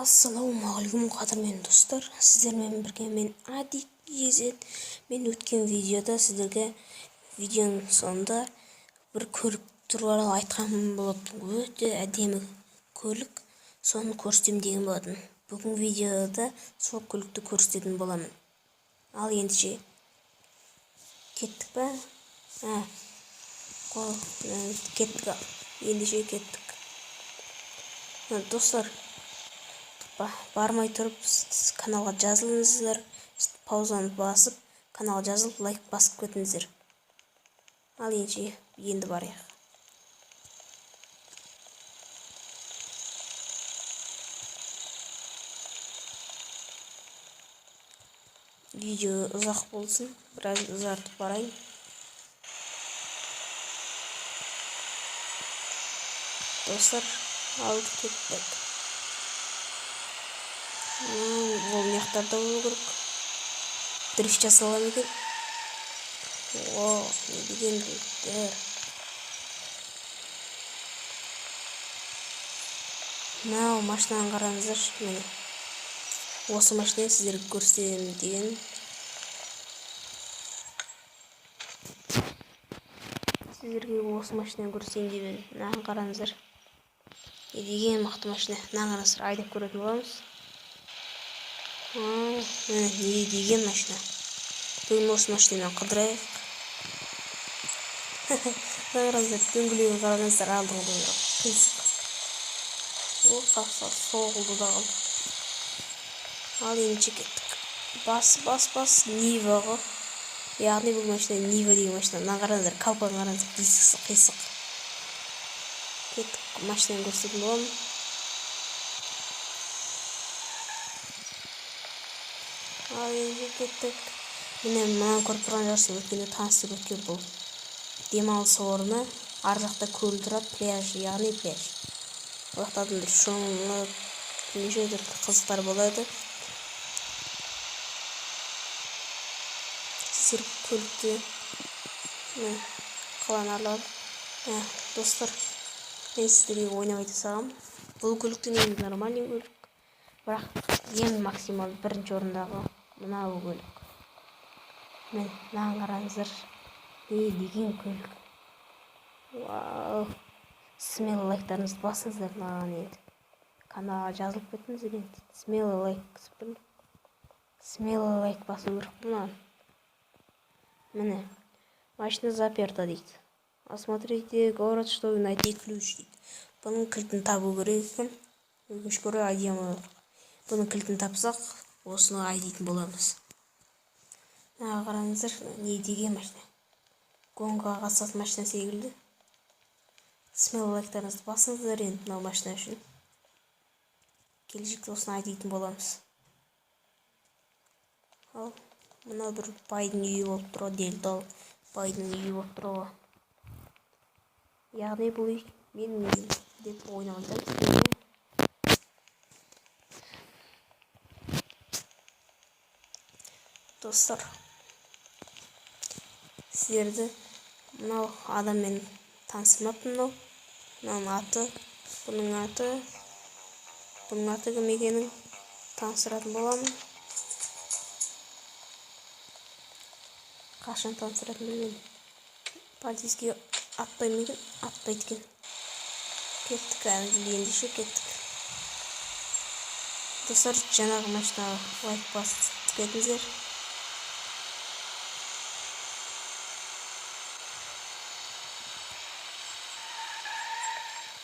Ассалаумағалейкум, қадірменді достар! Сіздермен бірге мен, Адик Езет. Мен өткен видеода сіздерге видеоның соңында бір көлік туралы айтқан болатын, өте әдемі көлік, соны көрсетемін деген болатын. Бүгін видеода сол көлікті көрсететін боламын. Ал ендеше кеттік па? Кеттік, ендеше кеттік, достар. Бармай тұрып, каналға жазылыңыздар, паузаны басып, каналға жазылып, лайк басып кетіңіздер. Ал ендеше енді барайық. Видео ұзақ болсын, біраз ұзартып барайын. Достар, ал кеттік. Ол мына жақтарда болу керек. Дрифт жасай ма екен? О, не деген көліктер! Мынау машинаны қараңыздаршы. Міне, осы машинаны сіздерге көрсетемін деген. Сіздерге осы машинаны көрсетейін деп едім. Мынаны қараңыздар, не деген мықты машина! Мынаны қараңыздар, айдап көретін боламыз. Не деген машина! Бүгін осы машинамен қыдырайық. Мына қараңыздар, дөңгелегін қараңыздар, алдыңғы дөңгелек қисық. О, соғылды да қалды. Ал ендеше кеттік. Бас, бас, бас! Нива ғой, яғни бұл машина Нива деген машина. Мына қараңыздар, колпағын қараңыздар, дискісі қисық. Кеттік, машинаны көрсететін боламын. Ал енді кеттік. Міне, мынаны көріп тұрған шығарсыз, өткенде таныстырып өткен. Бұл демалыс орны, ар жақта көл тұрады, пляж, яғни пляж. Ол жақта адамдар шомылып, неше түрлі қызықтар болады. Сіздер көлікте, міне, қаланы араладық. Достар, мен сіздерге ойнап айта салғанмын. Бұл көліктің негізі нормальный көлік, бірақ ең максимал бірінші орындағы мынау көлік. Міне, мынаны қараңыздар, не деген көлік! Вау! Смело лайктарыңызды басыңыздар маған. Енді каналға жазылып кетіңіздер. Енді смело лайк күтіп тұрмын, смело лайк басу керек қой маған. Міне, машина заперта дейді. Осмотрите город, чтобы найти ключ дейді. Бұның кілтін табу керек екен. Өкінішке орай, айдай алмай. Бұның кілтін тапсақ, осыны айдайтын боламыз. Мына қараңыздар, не деген машина! Гонкаға қатысатын машина секілді. Смело лайктарыңызды басыңыздар енді мынау машина үшін. Келешекте осыны айдайтын боламыз. Ал мынау бір байдың үйі болып тұр ғой, делдал байдың үйі болып тұр ғой. Яғни бұл үй менің үйім деп ойнап айтамын. Достар, сіздерді мынау адаммен таныстырмаппын. Мынау, мынаның аты, бұның аты кім екенін таныстыратын боламын. Қашан таныстыратынын білмедім. Полицейский атпай ма екен? Атпайды екен. Кеттік ендеше, кеттік. Достар, жаңағы машинаға лайк басып кетіңіздер.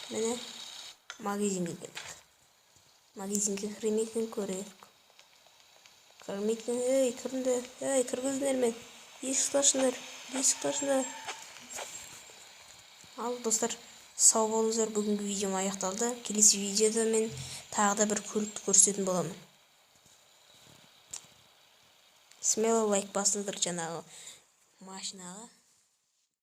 Міне, магазинге келдік. Магазинге кіре ме екен, көрейік. Кірмейді екен. Ей, кіріңдер, ей, кіргізіңдер мен, есікті ашыңдар, есікті ашыңдар! Ал, достар, сау болыңыздар. Бүгінгі видеом аяқталды. Келесі видеода мен тағы да бір көлікті көрсететін боламын. Смело лайк басыңыздар жаңағы машинаға.